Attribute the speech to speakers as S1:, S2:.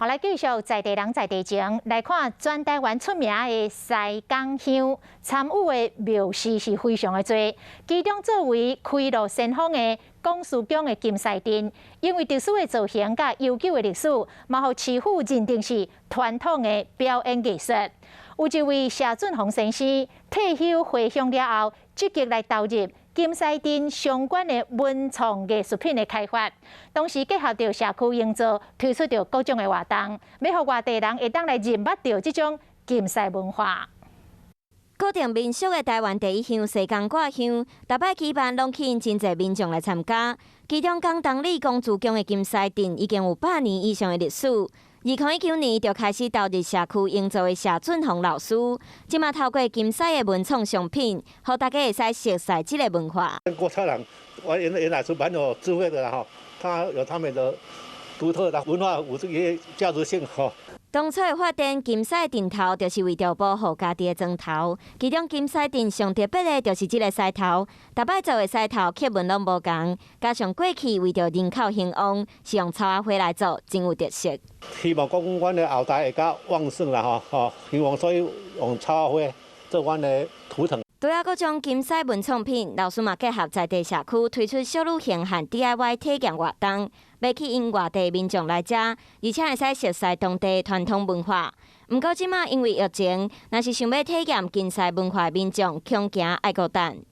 S1: 好，來繼續在地人在地情，來看全台灣出名的師公鄉，參與的廟寺是非常的濟。其中作為開路先鋒的講師宮的金獅陣，因為特殊的造型佮悠久的歷史，嘛予市府認定是傳統的表演藝術。有一位謝俊宏先生退休回鄉了後，積極來投入金獅陣相關的文創藝術品的開發，同時結合著社區營造，推出著各種的活動，欲予外地人會當來認捌著這種金獅文化。
S2: 固定民俗的台灣第一香師公掛香，逐擺舉辦攏吸引真濟民眾來參加。其中，江東里講師宮的金獅陣已經有100年以上的歷史。2019年就開始投入社區營造的謝俊宏老師，這馬透過金獅的文創商品，予大家會使熟悉這个文化。
S3: 古早人，我原來是蠻有智慧的啦，吼，他有他們的獨特的文化，有這個價值性，吼。
S2: 當初的發展金獅陣頭，就是為著保護家己的莊頭。其中金獅陣上特別的，就是這个獅頭。逐擺做的獅頭刻紋攏無仝，加上過去為著人口興旺，是用草仔花來做，真有特色。
S3: 希望講阮的後代會較旺盛啦，吼吼，希望所以用草仔花做阮的圖騰。
S2: 除了各種金獅文創品，老師嘛結合在地社區推出小旅行和 DIY 體驗活動，欲吸引外地民眾來遮，而且會使熟悉當地傳統文化。毋過這馬因為疫情，若是想欲體驗金獅文化的民眾，恐驚愛閣等。